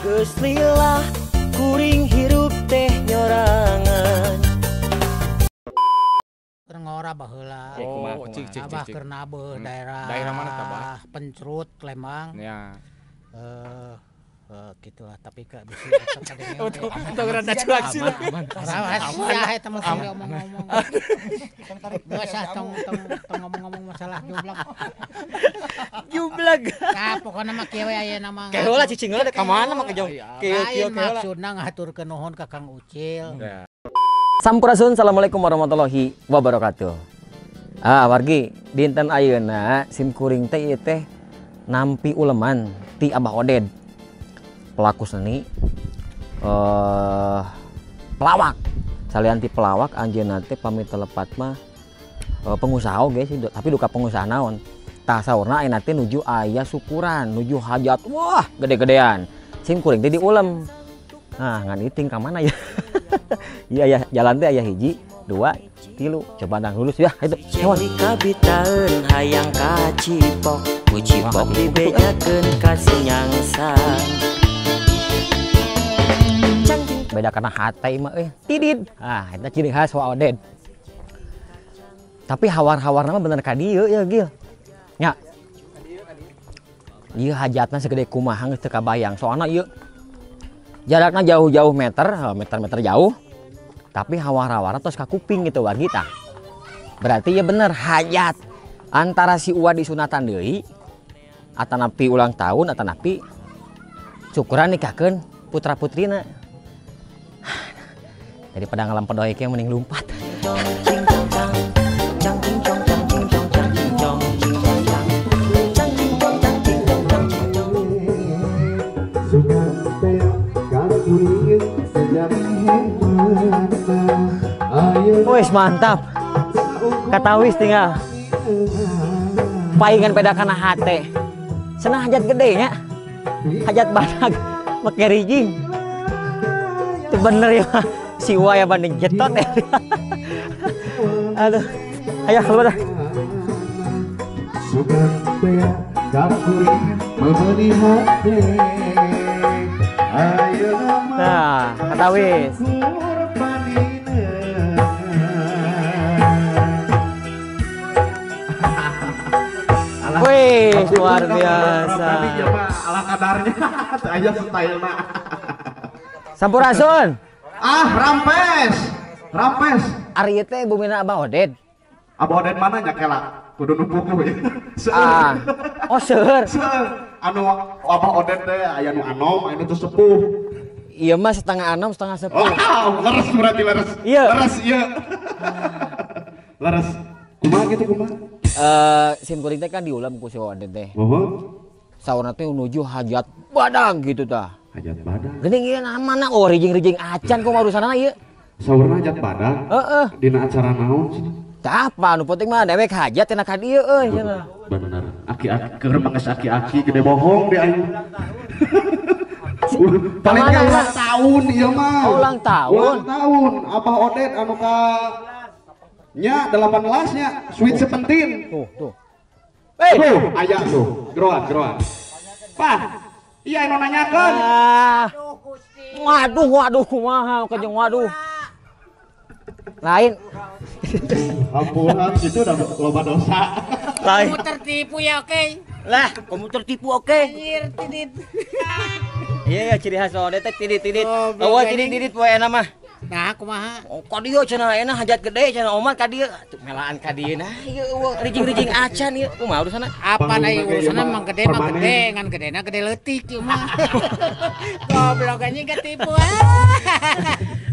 Geus lila kuring hirup teh nyorangan. Ngora baheula. Oh, cik cik Abah cik. keur nabeuh daerah. Daerah mana tah, Bah? Pencrut, Lembang. Ya. Gitulah, tapi ke bisi Untuk rada cuak sih. Rahasia eta mah sambil ngomong-ngomong. Gak usah tong tong tong ngomong-ngomong masalah jublag. Jublag. Nah, pokokna mah kieu we ayeuna mah. Keheula lah cicing heula ka mana mah kejong. Kieu kieu Lain keheula. Maksudna ngahaturkeun nuhun ka Kang Ucil. Ya. Sampurasun, assalamualaikum warahmatullahi wabarakatuh. Ah, wargi, dinten ayeuna sim kuring teh ieu teh nampi uleman ti Abah Oded. Pelaku seni pelawak. Salian ti pelawak anjeunna teh pamit telepat mah pengusaha oge sih, tapi duka pengusaha naon. Tah saurna ayeuna teh nuju aya syukuran, nuju hajat, wah gede-gedean. Sim kuring teh diulem. Nah, ngan iting ka mana ya? Iya ya, jalan teh aya hiji, dua, tilu. Coba ndang lulus ya, itu. Hewan. Kabitaeun hayang kacipok, ku cipok dibejakeun ka sinyangsan. Beda karena hate mah euy, tidid. Ah, eta ciri khas Wa Oded. Tapi hawar-hawarna mah bener ka dieu ya, Gil. Nya. Ieu hajatna segede kumaha geus teu kabayang. Soalna ieu jarakna jauh-jauh meter, meter-meter jauh. Tapi hawar-hawarna tos ka kuping gitu wargi tah. Berarti ya bener hajat antara si Uwa disunatan deui atanapi ulang tahun atanapi syukuran nikahkeun putra-putrina. Daripada ngalampedoy kieu mending lumpat. Wis mantap. Katawis tinggal. Paingan peda kana hate. Cenah hajat gede nya. Hajat badag make rijing. Itu bener ya. Si Wa ya banding jetot ya. Aduh. Ayo keluar dah. Nah, katawis. Wih, luar biasa. Ala kadarnya, aja style-na. Sampurasun. Ah, rampes. Rampes. Ari teh bumina Abah Oded. Abah Oded mana nya kela? Kudu nu puguh ya. Ah. Oh, seueur. Seueur. Anu Abah Oded teh aya nu anom, aya nu teu sepuh. Iya mah setengah anom, setengah sepuh. Oh, leres berarti leres. Iya. Leres iya. Leres. Kumaha gitu kumaha? Sim kuring teh kan diulam ku si Oded teh. Heeh. Saurna teh nuju hajat badang gitu tah. Hajat badang. Geuning ieu namana oh rijing-rijing acan kumaha urusanana ieu. Saurna hajat badang. Heeh. Dina acara naon sih? Tah apa nu penting mah dewek hajat cenah ka dieu euy cenah. Bener. Aki-aki keur mah geus aki-aki gede bohong di aing. Paling ge ulang tahun ieu mah. Oh, ulang tahun. Ulang tahun Abah Oded anu ka nya 18 nya Sweet 17. Tuh, tuh. Hei, tuh aya tuh, geroan, geroan. Pak, iya anu nanyakeun. Ah. Waduh, waduh kumaha kejeng waduh. Lain. Ampunan itu udah loba dosa. Lain. Kamu tertipu ya, oke. Lah, kamu tertipu oke. Anjir, tidit. Iya, ya, ciri khas Oded teh tidit-tidit. Oh, tidit-tidit poe enak mah. Nah, kumaha? Oh, ka dieu cenah enak hajat gede cenah omat ka dieu. Atuh melaan ka dieu nah ieu eueuh rijing-rijing acan ieu. Kumaha urusanna? Apa ieu urusanna mah gede mah gede, ngan gedena gede leutik ieu mah. Goblok anjing ketipu.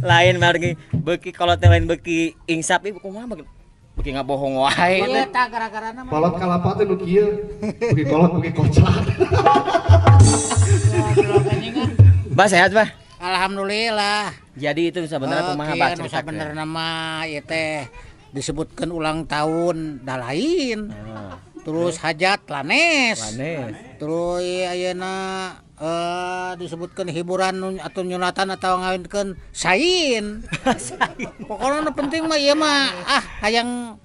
Lain mah beuki kolot teh lain beuki insap ieu kumaha beuki ngabohong wae. Ieu tah gara-garana mah. Kolot kalapa teh nu kieu. Beuki kolot beuki kocak. Goblok anjing. Bah sehat, Bah? Alhamdulillah. Jadi itu sebenarnya kumaha Bah cerita? Sebenarnya mah ieu teh disebutkan ulang tahun dah lain. Terus hajat lanes. Terus ayeuna disebutkan hiburan atau nyunatan atau ngawinkeun sain. Pokoknya nu penting mah ieu mah ah hayang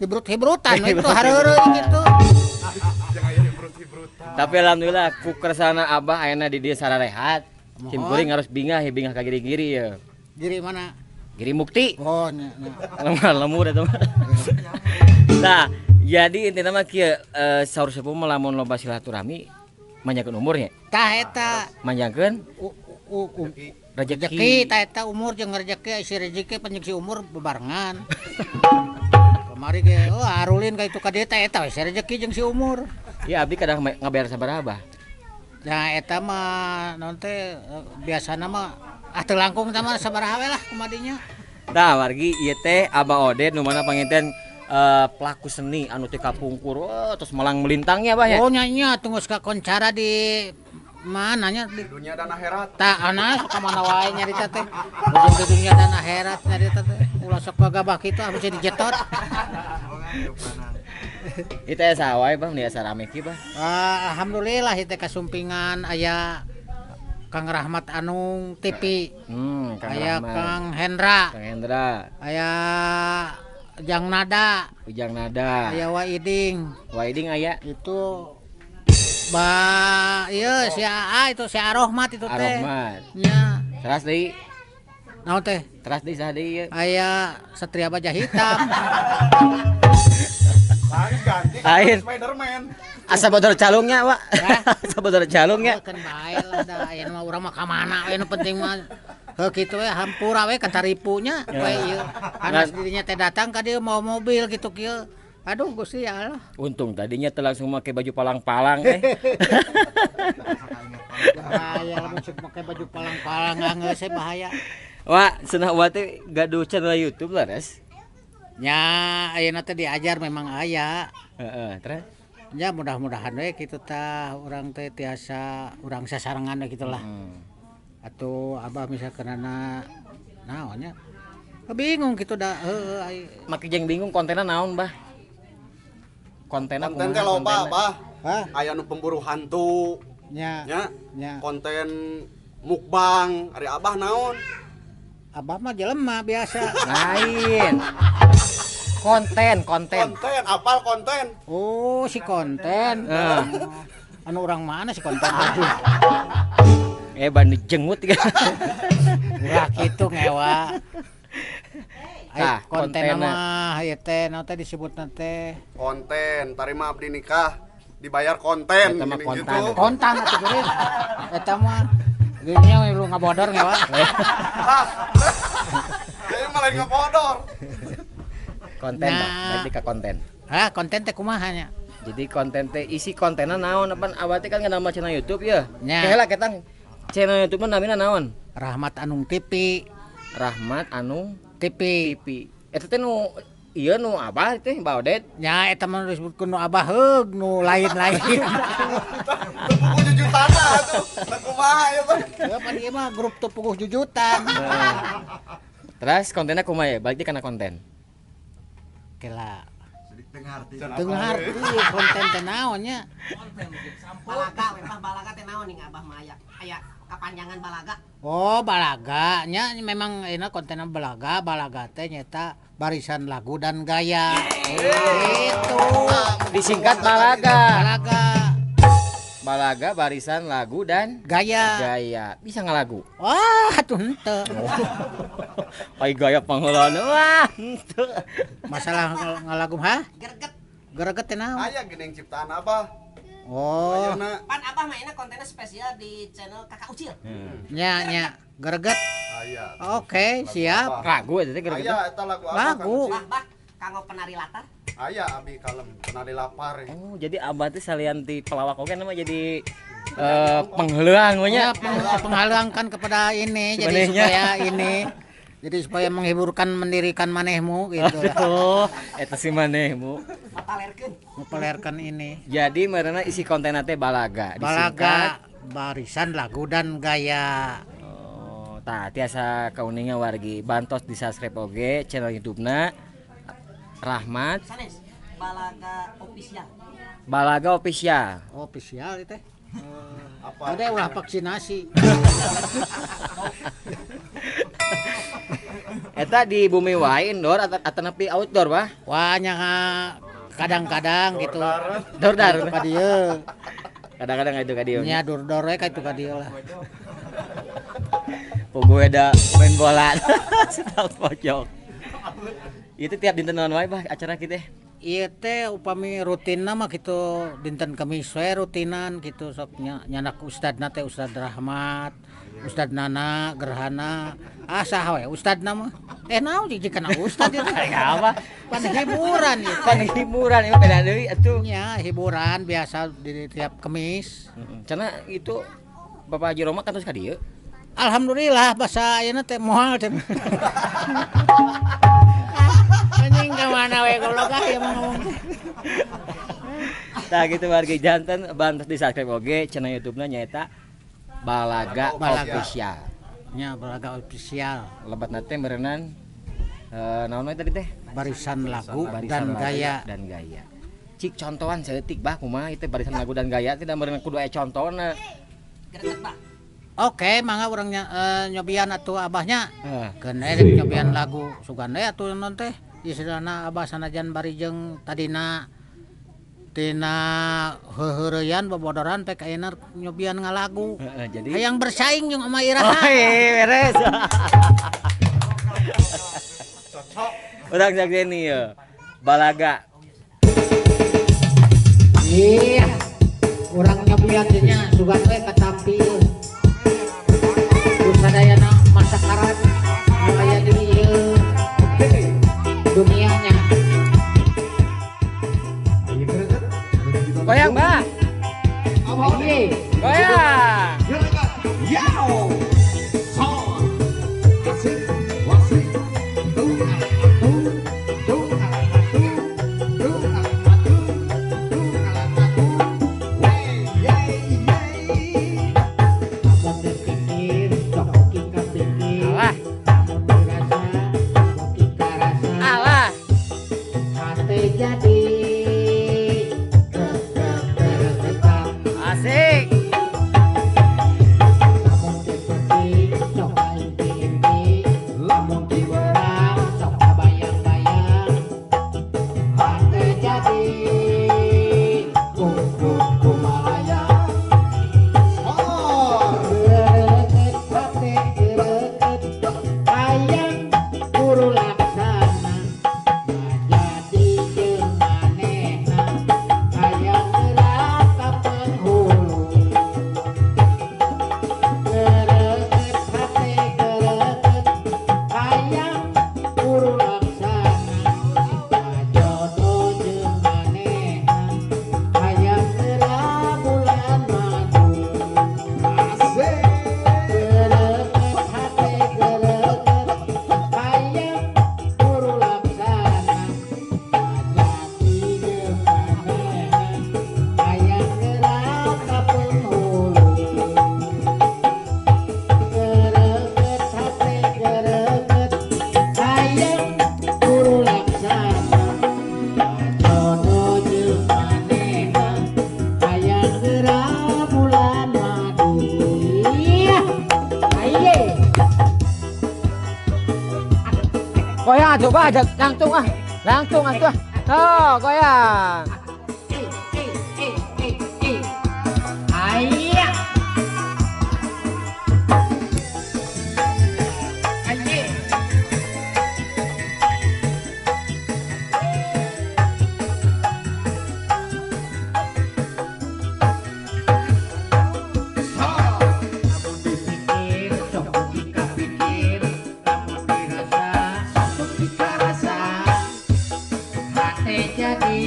hibrut-hibrutan itu hareureuy gitu. Tapi alhamdulillah ku kersana Abah ayeuna di dieu sararehat. Sim kuring harus bingah ya bingah ka giri-giri ya. Giri mana? Giri Mukti. Oh nya. Lemur eta mah. Nah, jadi intina mah kieu saur sepuh mah lamun loba silaturahmi manjangkeun umurnya. Tah eta manjangkeun rezeki tah eta umur jeung rezeki si rezeki panjang si umur bebarengan. Kamari ge oh arulin ka itu ka dieu tah eta we si rezeki jeung si umur. Ya abdi kadang ngabayar sabaraha Abah? Nah eta mah naon teh biasana mah ah teu langkung tah mah sabaraha we lah kumadinya. Tah wargi ieu teh Abah Oded nu mana panginten pelaku seni anu teh kapungkur terus malang melintangnya Abah ya. Oh nya nya tunggu kakoncara di mananya di dunia dan akhirat. Tah ana sok ka mana wae nyarita teh. Ujung di dunia dan akhirat nyarita teh. Ulah sok gagabah kitu abis dijetot. Itu ya sawai Bang, biasa rame ki Bang. Alhamdulillah itu kasumpingan aya Kang Rahmat Anung TV. Kang aya Rahmat. Kang Hendra. Kang Hendra. Aya Ujang Nada. Ujang Nada. Aya Waiding. Waiding aya itu ba ieu si AA itu si Arohmat itu teh. Arohmat. Nya. Teras deui. Naon teh? Teras deui saha deui ieu? Aya Satria Baja Hitam. Lain. Spiderman. Asa bodor calungnya, Pak. Asa bodor calungnya. Kan bae lah da aya mah urang mah ka mana we nu penting mah. Heuh kitu we hampura we kataripunya we ieu. Anas dirinya teh datang ka dieu mau mobil kitu kieu. Aduh Gusti ya Allah. Untung tadinya teh langsung make baju palang-palang eh. Bahaya lamun cek make baju palang-palang geus bahaya. Wah, cenah wa teh gaduh channel YouTube lah, Res. Nya ayeuna teh diajar memang aya. Heeh, terus nya mudah-mudahan we kitu tah urang teh tiasa urang sasarengan we kitu lah. Atuh abah misalkeunana naon nya. Bingung kitu da heueuh ai. Make jeung bingung kontenna naon, Bah? Kontenna konten teh loba, Bah. Hah? Aya nu pemburu hantu. Nya. Nya. Konten mukbang, ari Abah naon? Abah mah jelema biasa. Lain. Konten. Konten, apal konten. Oh, si konten. Anu orang mana si konten? Aduh. Ban jengut ya. Ulah kitu ngewa. Tah, konten mah ieu teh naon teh disebutna teh? Konten, tarima abdi nikah dibayar konten. Eta mah kontan. Gitu. Kontan atuh geuning. Eta mah geuning lu ngabodor ngewa. Saya malah ngabodor. Konten, nah, Bang. Berarti ke konten. Hah, konten teh kumaha nya? Jadi konten teh isi kontenna naon apan awal teh kan nama channel YouTube ya. Nya. Heula ketang channel YouTube mah namina naon? Rahmat Anung TV. Rahmat Anung TV. TV. Eta teh nu ieu nu Abah teh, Mbak Oded. Nya eta mah disebutkeun nu Abah heug, nu lain-lain. Teu puguh jujutan atuh. Teu kumaha ieu teh? Heuh pan ieu mah grup teu puguh jujutan. Terus kontenna kumaha ya? Balik kana konten. Kela. Teu ngarti konten teh naon nya? Balaga we Bah, balaga teh naon ning Abah mah aya. Aya kapanjangan balaga. Oh, balaga nya memang enak kontenna balaga, balaga teh nyeta barisan lagu dan gaya. Gitu. Disingkat balaga. Balaga. Balaga barisan lagu dan gaya. Gaya. Bisa ngalagu. Wah, atuh henteu. Ai gaya pangheulana. Wah, henteu. Masalah ngalagu hah? Greget. Greget teh naon? Aya geuning ciptaan Abah. Oh. Ayeuna. Pan Abah mainna kontennya spesial di channel Kakak Ucil. Nya nya greget. Aya. Oke, siap. Lagu eta teh greget. Aya eta lagu Abah. Lagu. Bah, bah, kanggo penari latar. Aya abi kalem penari lapar. Oh, jadi Abah teh salian ti pelawak oge nama jadi penghaleuang we nya. Ya, penghaleuang kan kepada ini jadi supaya ini jadi supaya menghiburkan mendirikan manehmu gitu. Oh, eta si manehmu. Mapalerkeun. Mapalerkeun ini. Jadi meureunan isi kontenna teh balaga. Balaga barisan lagu dan gaya. Oh, tah tiasa kauninga wargi bantos di subscribe oge channel YouTube-na Rahmat Sanes Balaga Official. Balaga Official. Official itu teh. Apa? Udah ulah vaksinasi. Eta di bumi wae indoor atau nepi outdoor, Bah? Wah, nya kadang-kadang gitu. Dordar. Ka dieu. Kadang-kadang itu ka dieu. Nya dor-dor we ka itu ka dieu lah. Pogo ada main bola. Setak pojok. Itu tiap dinten naon wae bah acara kita. Ieu teh upami rutinna mah kitu dinten Kamis we rutinan kitu sok nya nyanak ustadna teh Ustad Rahmat, Ustad Nana, Gerhana, ah saha we ustadna mah. Eh naon jig kana ustad ieu teh? Apa? Pan hiburan ieu teh. Pan hiburan ieu beda deui atuh. Nya hiburan biasa di tiap Kamis. Cenah itu Bapak Haji Roma kan terus ka dieu. Alhamdulillah basa ayeuna teh moal teh. Anjing ka mana we goblok ah ieu mah ngomong teh. Tah gitu wargi janten bantos di subscribe oge channel YouTube-na nyaeta Balaga Official. Nya Balaga Official. Lebatna teh meureunan naon we tadi teh? Barisan lagu Barisan dan lagu gaya. Dan gaya. Cik contohan saeutik bah kumaha ieu teh barisan lagu dan gaya teh da meureun kudu aya contona. Greget bah. Oke, mangga urang nyobian atuh abahnya. Heeh. Keun rek nyobian lagu sugan we atuh non teh. Istilahna abah sanajan bari jeung tadina tina heuheureyan bobodoran pek ayeuna nyobian ngalagu. Heeh, jadi hayang bersaing jeung Oma Iraha. Oh, iya, beres. Cocok. Urang saksian ieu. Balaga. Iya. Urang nyobian teh nya sugan we katampi. Sadayana masakaran nu aya di ieu dunianya. Goyang, Bah. Goyang. Yao. Son. Asik, wasik. Tung tung tung tung tung tung tung tung. Wey, yey, yey. Lamun dipikir sok kita pikir. Alah. Lamun dirasa sok kita rasa. Alah. Hate jadi Asik. Lamun dipikir sok impi-impi. Lamun diwerang sok bayang-bayang. Hate jadi kumalaya. Son. Greget hate greget hayang guru laksana jadi jeung manehna hayang gerak ka penghulu. Greget hate greget hayang guru laksana jodoh jeung manehna hayang gerak bulan madu. Asik. Greget hate greget hayang guru laksana jadi jeung manehna hayang gerak ka penghulu. Greget hate greget hayang guru laksana jodoh jeung manehna hayang gerak bulan madu. Iya. Aye. Goyang atuh bah, langsung ah. Langsung atuh. Oh, goyang. Eh, eh, eh, eh, eh. Aya. Aye. Lamun dipikir sok kita pikir, lamun dirasa sok kita rasa. Hate jadi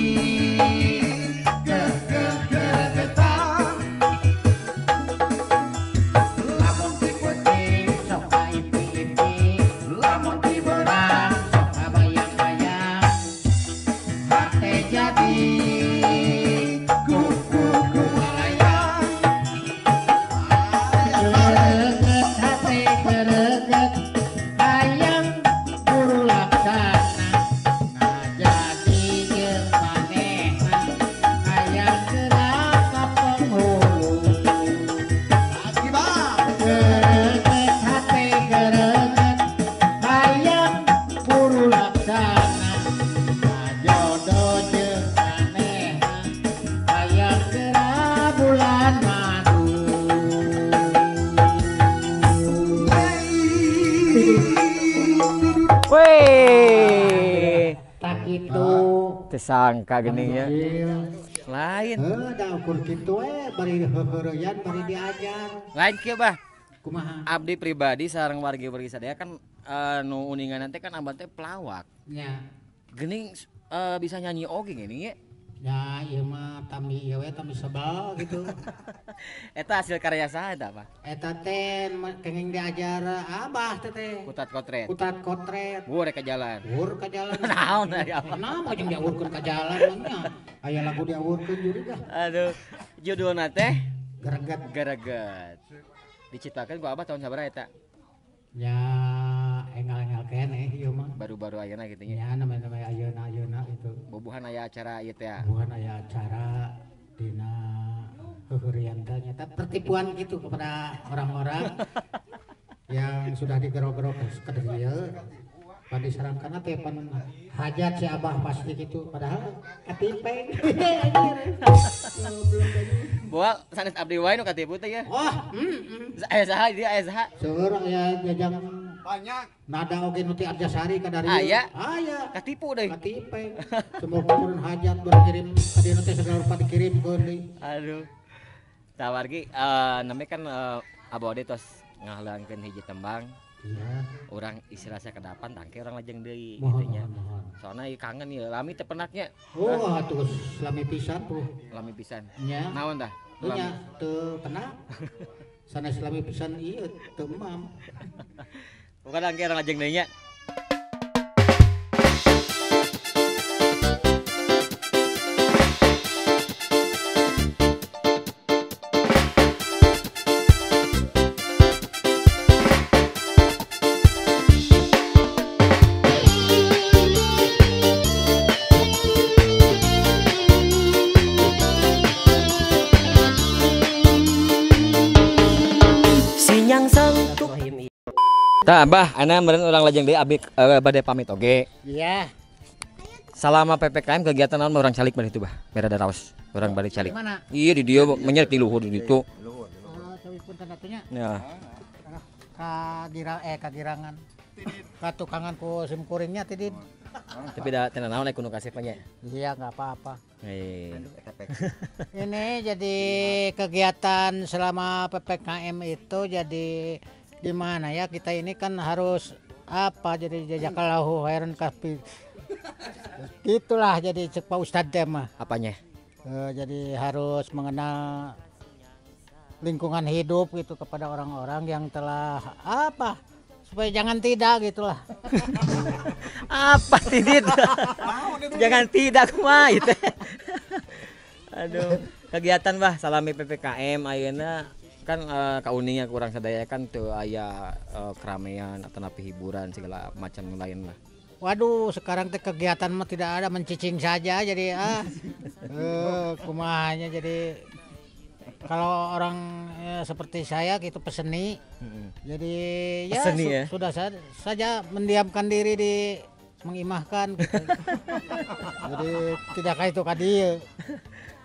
Weh. Tak kitu. Tersangka geningnya. Lain. Heuh da ukur kitu we bari heuheureyan bari diajar. Lain kieu bah. Kumaha? Abdi pribadi sareng wargi-wargi sadaya kan nu uningan teh kan abah teh pelawak. Nya. Gening bisa nyanyi oge geuning ye. Ya ieu mah tami ieu we tami sebel gitu. Eta hasil karya saha eta Bah? Eta teh kenging diajar abah teh. Kutat kotret. Kutat kotret. Wur ka jalan. Wur ka jalan. Naon ari abah? Naon jeung diawurkeun ka jalan nya. Aya lagu diawurkeun juga. Aduh, judulna teh Greget. Greget. Diciptakeun ku abah tahun sabaraha eta? Ya enggal-enggal keneh ieu mah. Baru-baru ayeuna kitu nya. Ya namanya ayeuna-ayeuna itu. Bobohan aya acara ieu teh. Bobohan aya acara dina heuheurean teh nyata pertipuan gitu kepada orang-orang yang sudah digerok-gerok ke dieu. Pan disarankan teh pan hajat si abah pasti gitu padahal katipeng. Boal sanes abdi wae nu katipu teh ya. Wah, Aya saha dia aya saha? Seueur aya jajang banyak. Nada oge nu ti Arjasari ka dari. Aya. Aya. Katipu deui. Katipeng. Semua kurun hajat berkirim ka dieu teh segala rupa dikirimkeun deui. Aduh. Tah wargi namanya kan Abah Ode tos ngahalangkeun hiji tembang. Iya. Urang istirahat sakedapan tangke urang lajeng deui kitu nya. Soalna ieu kangen ieu lami teh penaknya. Oh, atuh lami pisan tuh. Lami pisan. Nya. Naon tah? Nya teu penak. Sanes lami pisan ieu teu emam. Bukan angke urang lajeng deui nya. Tah Abah, ana meureun urang lajeng deui abi bade pamit oge. Iya. Salama PPKM kegiatan naon urang calik bari itu bah, beda raos. Urang bari calik. Mana? Iya di dieu menyer di luhur di ditu. Oh, tapi punten atuh nya. Ya. Ka kagirangan. Ka tukangan ku sim kuringnya tidin. Tapi da teu naon kudu kasih nya. Iya, enggak apa-apa. Ini jadi kegiatan selama PPKM itu jadi di mana ya kita ini kan harus apa jadi jazakallahu khairan kafi. Itulah jadi cek Pak Ustadz teh mah. Apanya? Jadi harus mengenal lingkungan hidup gitu kepada orang-orang yang telah apa supaya jangan tidak gitulah. Apa tidak? Jangan tidak kumaha itu. Aduh, kegiatan bah salami PPKM ayeuna kan kauningnya kurang sadaya kan tuh aya keramaian atau napi hiburan segala macam lain lah. Waduh, sekarang teh kegiatan mah tidak ada, mencicing saja jadi kumahanya jadi kalau orang seperti saya gitu peseni. Jadi ya, peseni, ya? Sudah saja mendiamkan diri di mengimahkan gitu. Jadi tidak kayak itu kadi.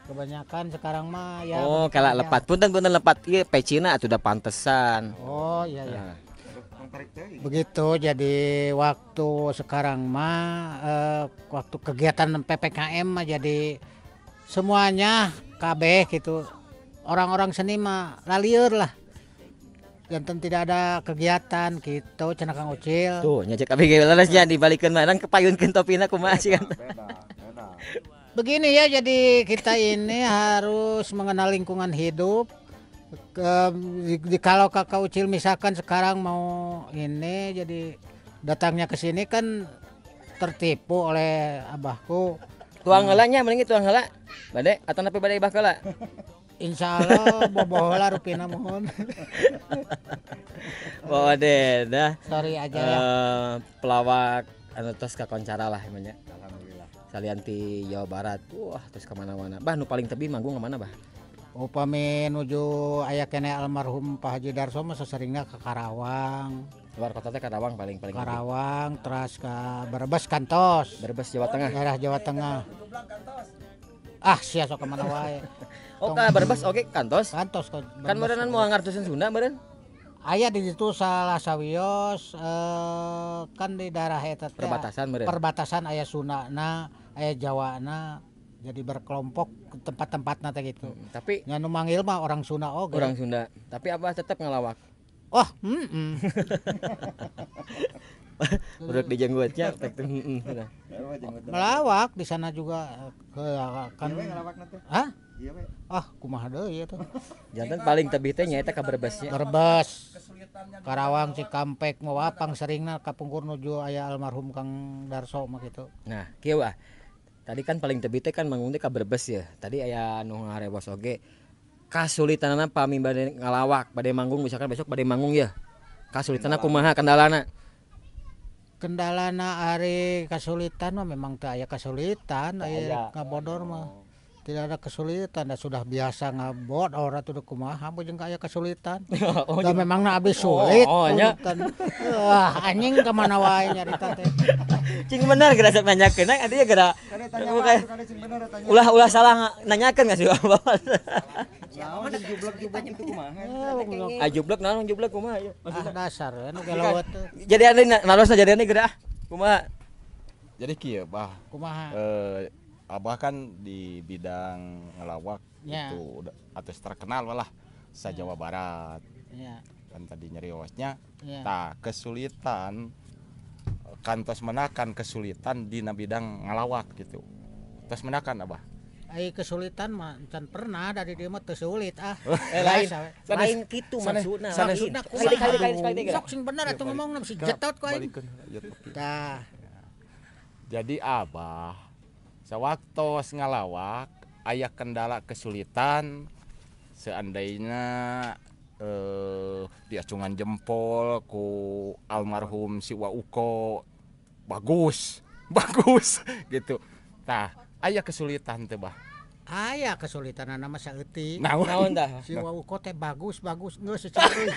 Kebanyakan sekarang mah ya. Oh, kalau lepat punten lepat ieu pecina atuh udah pantesan. Oh, iya iya. Begitu jadi waktu sekarang mah waktu kegiatan PPKM mah jadi semuanya kabeh gitu. Orang-orang seni mah lalieur lah. Janten tidak ada kegiatan gitu cenah Kang Ucil. Tuh nya cek abg leres nya dibalikeun mah urang kepayunkeun topina kumaha sih kan. Beda. Begini ya, jadi kita ini harus mengenal lingkungan hidup. Kalau Kakak Ucil misalkan sekarang mau ini, jadi datangnya ke sini kan tertipu oleh abahku. Tuang heula nya, mending tuang heula. Bade atau napi bade ibah heula? Insya Allah boboh heula rupina mohon. Oh deh, dah. Sorry aja ya. Pelawak anu tos kakoncara lah emangnya. Salian ti Jawa Barat, wah terus kemana-mana. Bah, nu paling tebih manggung kemana bah? Upami nuju aya keneh almarhum Pak Haji Darso mah seseringna ke Karawang. Luar kota teh Karawang paling Karawang, terus ke Brebes kantos. Brebes Jawa Tengah. Daerah Jawa Tengah. Ah, sia sok kemana wae. Oh, ka Brebes oke kantos. Kantos kan meureunnan moal ngartoseun Sunda meureun. Aya di ditu salah sawios kan di daerah eta teh Perbatasan meureun. Perbatasan aya Sundana, aya Jawana. Jadi berkelompok tempat-tempatna teh gitu. Tapi Nya nu manggil mah orang Sunda oge. Orang Sunda. Tapi Abah tetap ngalawak. Oh, heeh. Udah dijenggotnya tek teh heeh. Melawak di sana juga ke kan. Hah? Ah, kumaha deui eta. Janten paling tebih teh nyaeta ka Brebesnya. Brebes. Karawang, Cikampek, Mawapang seringna kapungkur nuju aya almarhum Kang Darso mah gitu. Nah, kieu ah. Tadi kan paling tebih teh kan manggung teh ka Brebes ya. Tadi aya nu ngarewos oge. Kasulitanana pami bade ngalawak, bade manggung misalkan besok bade manggung ya. Kasulitanna kumaha kendalana? Kendalana ari kasulitan mah memang teu aya kasulitan, aya ngabodor mah. Tidak ada kesulitan, dah sudah biasa ngabodor atuh kumaha jeung aya kesulitan. Oh, Da memangna abis sulit. Oh, nya. Wah, anjing ka mana wae nyarita teh. Cing bener geura sok nanyakeun artinya geura ulah-ulah salah nanyakeun nggak sih Bapak. Ah jublek naon jublek kumaha ieu? Ah dasar we nu gelewet teh. Jadi anu narosna jadi anu geura kumaha? Jadi kieu Bah. Kumaha? Abah kan di bidang ngelawak ya. Itu atau terkenal lah sa Jawa Barat. Ya. Kan tadi nyeriosnya. Ya. Tah kesulitan kantos menakan kesulitan dina bidang ngelawak gitu. Tos menakan Abah. Ai kesulitan mah can pernah dari dia mah teu sulit ah. Lain lain kitu maksudna. Maksudna kumaha? Sok sing bener atuh ngomongna bisi jetot ku aing. Tah. Jadi Abah sawaktos ngalawak aya kendala kesulitan seandainya diacungan jempol ku almarhum si Wauko bagus bagus gitu. Tah aya kesulitan teh Bah. Aya kesulitanana mah saeutik. Naon tah? Si Wauko teh bagus bagus geus saeutik.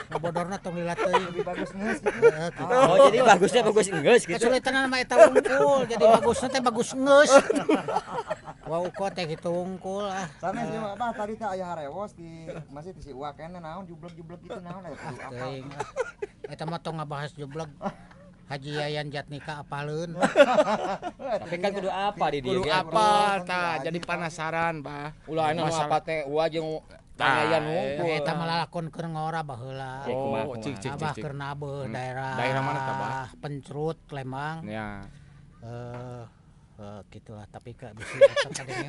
Ngabodorna tong lila teuing. Lebih bagus geus gitu. Oh, jadi bagusnya bagus geus gitu. Kesulitanana mah eta wungkul, jadi bagusna teh bagus geus. Wauko teh kitu wungkul ah. Sanes ieu mah Abah tadi teh aya harewos di masih di si Uwa keneh naon jublek-jublek gitu naon aya kudu apa. Eta mah tong ngabahas jublek. Haji Yayan Jatnika apaleun. Tapi kan kudu apa di dieu? Kudu apa tah jadi penasaran Bah. Ulah anu apa teh Uwa jeung Yayan wungkul. Eta mah lalakon keur ngora baheula. Oh, cik cik Abah cik. keur nabeuh daerah. Daerah mana tah Bah? Pencrut, Lembang. Ya. Gitulah tapi ke bisi eta kadenge.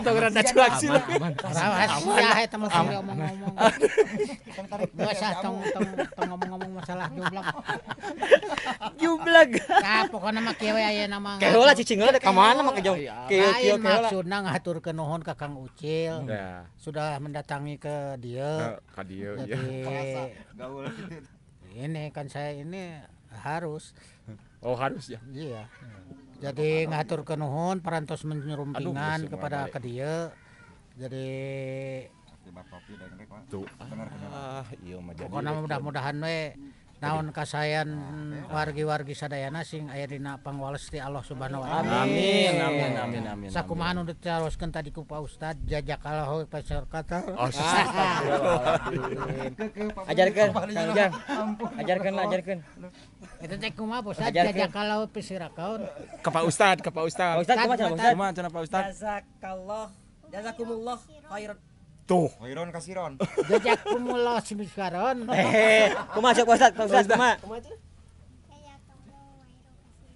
Tong rada cuak sih. Rahasia eta mah tong ngomong-ngomong. Geus ah tong tong ngomong-ngomong masalah jublek. Jublek. Tah pokona mah kieu we ayeuna mah. Keun lah cicing heula ka mana mah kejong. Kieu kieu Lain maksudna ngahaturkeun nuhun ka Kang Ucil. Sudah mendatangi ke dieu. Ka dieu ya. Gaul gitu. Ini kan saya ini harus. Oh harus ya. Iya. Jadi ngaturkeun nuhun parantos menyurumpingan kepada ka dieu. Jadi tuh. Ah, ieu mah jadi. Pokona mudah-mudahan we naon kasayan wargi-wargi sadayana sing aya dina pangwales ti Allah Subhanahu wa taala. Amin amin amin amin. Sakumaha nu ditaroskeun tadi ku Pak Ustad jazakallahu khairan. Ajarkeun Kang Ujang. Ajarkeun lah ajarkeun. Eta teh kumaha Pak Ustad jazakallahu pisirakaun. Ka Pak Ustad, ka Pak Ustad. Pak Ustad kumaha cenah Pak Ustad? Kumaha cenah Pak Ustad? Jazakallah jazakumullah khairan. Tuh. Khairon kasiron. Jazakumullah simiskaron. Hehe. Kumaha sok Pak Ustad? Pak Ustad kumaha?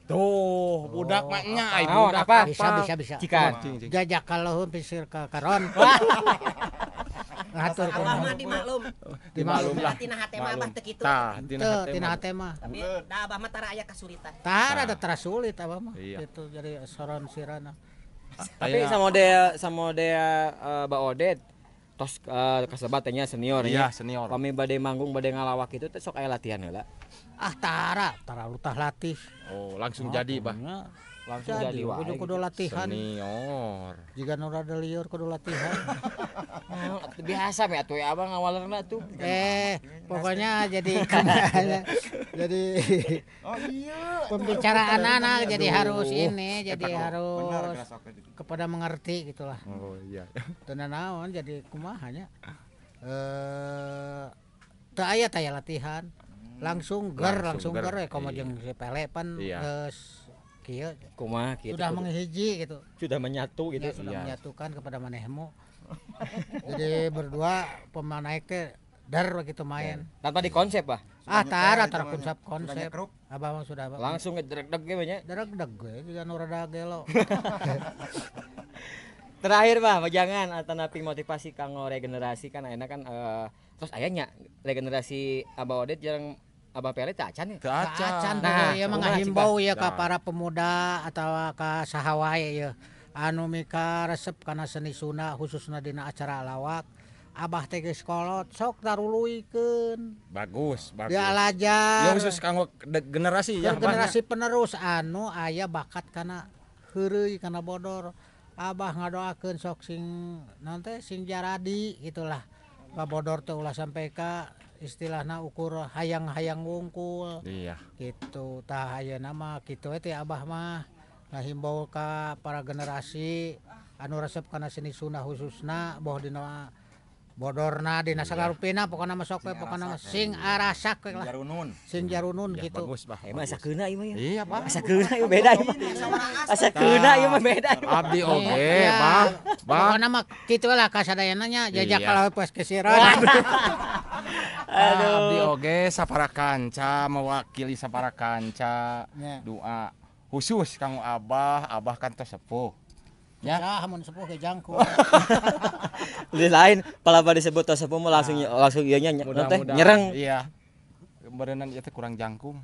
Tuh, budak mah nya ai budak apa? Bisa bisa bisa. Cikan. Jazakallahu pisirakaron. Ngatur Abah mah dimaklum. Dimaklum lah. Tina hate mah Abah teu kitu. Tah, tina hate mah. Tapi da Abah mah tara aya kasulitan. Tara ada tara sulit Abah mah. Gitu jadi soron sirana. Tapi sama model Mbak Odet tos kasebat teh nya senior nya. Iya, senior. Pami bade manggung bade ngalawak itu teh sok aya latihan heula. Ah tara, tara lutah latih. Oh, langsung jadi, Bah. Langsung jadi wae. Kudu kudu latihan. Senior. Jika nu rada liur kudu latihan. Biasa we atuh abang ngawalerna tuh. Pokoknya jadi jadi oh iya. Pembicaraan anak jadi harus ini, jadi harus kepada mengerti gitulah. Oh iya. Teu naon jadi kumaha nya. Teu aya taya latihan. Langsung ger, langsung ger komo jeung si Pele pan geus kieu. Kumaha kieu. Sudah menghiji gitu. Sudah menyatu gitu. Ya, sudah menyatukan kepada manehmu. Jadi berdua pemain naik teh dar begitu main. Tanpa dikonsep, Bah. Ah, tara tara konsep-konsep. Abah mah sudah langsung ngedreg-deg ge nya. Dregdeg ge jiga nu rada gelo. Terakhir, Bah, jangan atanapi motivasi kanggo regenerasi kan ayeuna kan terus aya nya regenerasi Abah Odet jeung Abah Pele teh acan ya. Teu acan. Nah, ieu mah ngahimbau ya ka para pemuda atawa ka saha wae ieu anu mika resep kana seni Sunda khususna dina acara lawak. Abah teh geus kolot sok taruluikeun. Bagus, bagus. Dialajar. Ya khusus kanggo generasi ya, generasi penerus anu aya bakat kana heureuy kana bodor. Abah ngadoakeun sok sing naon teh sing jaradi gitulah. Babodor teh ulah sampai ka istilahna ukur hayang-hayang wungkul. Iya. Gitu. Tah ayeuna mah kitu we teh Abah mah ngahimbau ka para generasi anu resep kana seni Sunda khususna boh dina bodorna dina sagarupina pokona mah sok we pokona mah sing arasak we lah. Jarunun. Sing jarunun gitu. Bagus, Bah. Emang asa keuna ieu mah ya. Iya, Bah. Asa keuna ieu beda ieu mah. Asa keuna ieu mah beda. Abdi oge, Bah. Bah. Pokona mah kitu lah kasadayana nya jajak kalau poes kesiran. Aduh. Abdi oge sapara kanca mewakili sapara kanca doa khusus kanggo Abah, Abah kan tos sepuh. Ya, mun sepuh ge jangkung. Di lain palaba disebut tos sepuh mah langsung langsung ieu nya teh nyerang. Iya. Berenang ieu teh kurang jangkung.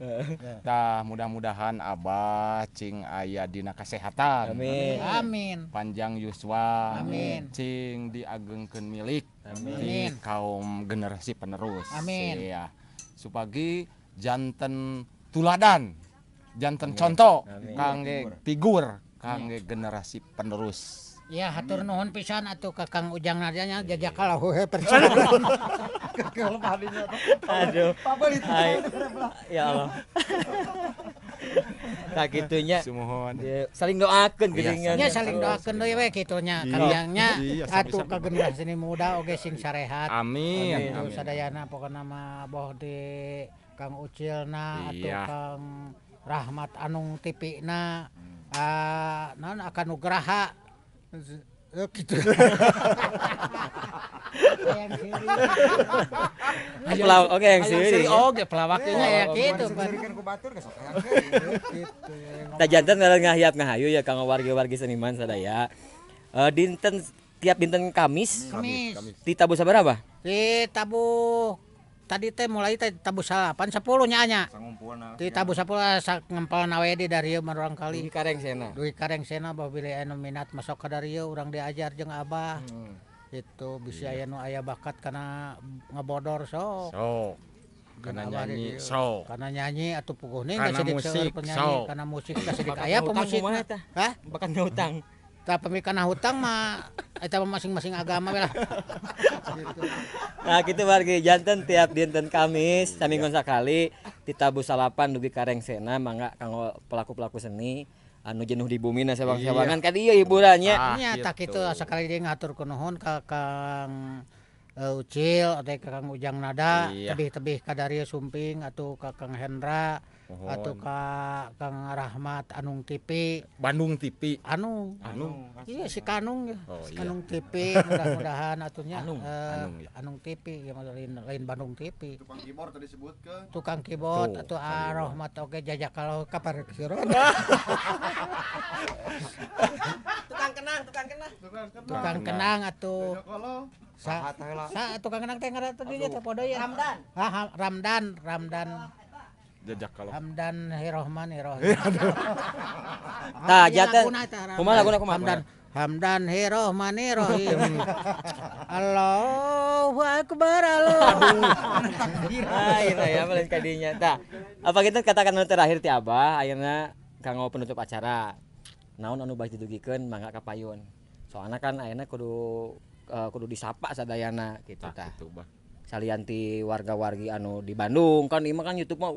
Tah mudah-mudahan Abah cing aya dina kasehatan. Amin. Amin. Panjang yuswa. Amin. Cing diagengkeun milik. Amin. Di kaum generasi penerus. Amin. Iya. Supagi janten tuladan, janten contoh kangge figur kangge generasi penerus. Ya hatur nuhun pisan atuh ka Kang Ujang Nadanya jajak kalau he percaya. Aduh. Ya Allah. Tah kitunya. Sumuhun. Saling doakeun geuningan. Nya saling doakeun deui we kitu nya Kang atuh ka generasi muda oge sing sarehat. Amin. Amin. Sadayana pokona mah boh di Kang Ucilna atuh Kang Rahmat Anung TV na naon akan nugraha gitu. Oke yang siri. Oke pelawaknya ya gitu. Tah janten ngahiap ngahayu ya kanggo wargi-wargi seniman sadaya. Dinten tiap dinten Kamis. Di tabuh sabaraha? Di tabuh tadi teh mulai teh tabuh 8 10 nya nya. Di tabuh 10 ngempelna we di dari urang kali. Dugi karengsena. Dugi karengsena bahwa bilih anu minat masuk ka darieu urang diajar jeung Abah. Itu bisi aya nu aya bakat kana ngebodor sok. Sok. Kana nyanyi sok. Kana nyanyi atuh puguh ning ka sidik penyanyi kana musik ka sidik aya pemusik. Hah? Bakat ngutang. Tah pemikana hutang mah eta masing-masing agama we lah. Gitu. Nah kitu wargi janten tiap dinten Kamis saminggon sakali di tabuh salapan dugi karengsena mangga kanggo pelaku-pelaku seni anu jenuh di bumi na sewang-sewangan ka dieu hiburannya. Nya tah kitu sakali deui ngaturkeun nuhun ka Kang Ucil atau ka Kang Ujang Nada tebih-tebih ka Dario Sumping atau ka Kang Hendra atau ka Kang Rahmat Anung TV Bandung TV Anung iya si Kanung ya. Oh, si iya. Kanung TV mudah-mudahan atunya Anung, Anung, ya. Anung TV ya lain Bandung TV. Tukang keyboard tadi disebutkeun. Tukang keyboard atau Rahmat oke jajak kalau kapar kesiron. Tukang kenang, tukang kenang. Tukang kenang atuh sa tukang kenang teh ngaran teh dinya teh podo ya. Ramdan. Ah Ramdan, Ramdan. Jajak kalau Hamdan Hirohman Hirohman. Tah janten. Kumaha laguna kumaha? Hamdan Hamdan Hirohman Hirohim. Allahu Akbar Allah. Ayeuna ya lain ka dinya. Tah, apa kita katakan nu terakhir ti Abah ayeuna kanggo penutup acara. Naon anu bade didugikeun mangga ka payun. Soalna kan ayeuna kudu kudu disapa sadayana gitu tah. Salian ti warga-wargi anu di Bandung kan ieu mah kan YouTube mah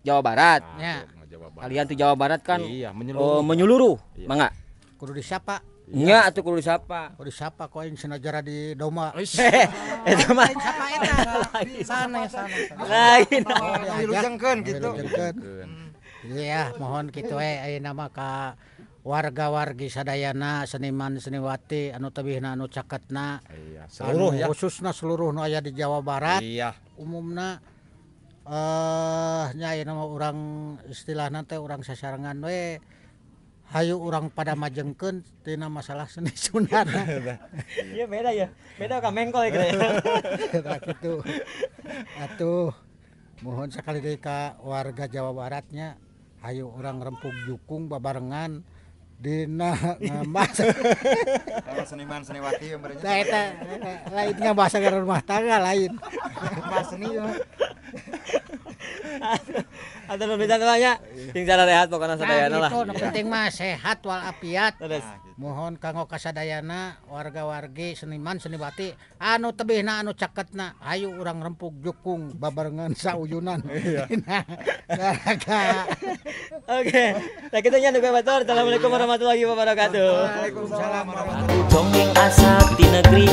Jawa Barat. Ya. Kalian ti Jawa Barat kan iya, menyeluruh. Menyeluruh. Iya. Mangga. Kudu disapa. Nya atuh kudu disapa. Kudu disapa ku aing senajara di domba. Eta mah Sapa eta? Sana sana. lain. Wilujengkeun gitu. Iya, mohon kitu we ayeuna mah ka warga-wargi sadayana seniman seniwati anu tebihna anu caketna Iya, seluruh anu ya. khususna seluruh nu aya di Jawa Barat Iya. umumna nya ayeuna mah urang istilahna teh urang sasarengan we hayu urang pada majengkeun tina masalah seni Sundana. Iya beda ya. Beda ka mengkol ya. Tah kitu. Atuh mohon sekali deui ka warga Jawa Baratnya hayu urang rempug jukung babarengan dina ngabahas Kalau seniman seniwati yang mereka Tah eta lain ngabahas rumah tangga lain. bahas seni ya. Atau pemirsa semuanya, sing rehat pokoknya sadayana lah. Nah, gitu, nu penting mah sehat walafiat. Terus. Mohon kanggo kasadayana warga-wargi seniman seniwati anu tebihna anu caketna hayu urang rempug jukung babarengan sauyunan. Nah, garaga. Oke. Nah kita nya nu batur. Assalamualaikum warahmatullahi wabarakatuh. Waalaikumsalam warahmatullahi Dongeng asal di negeri.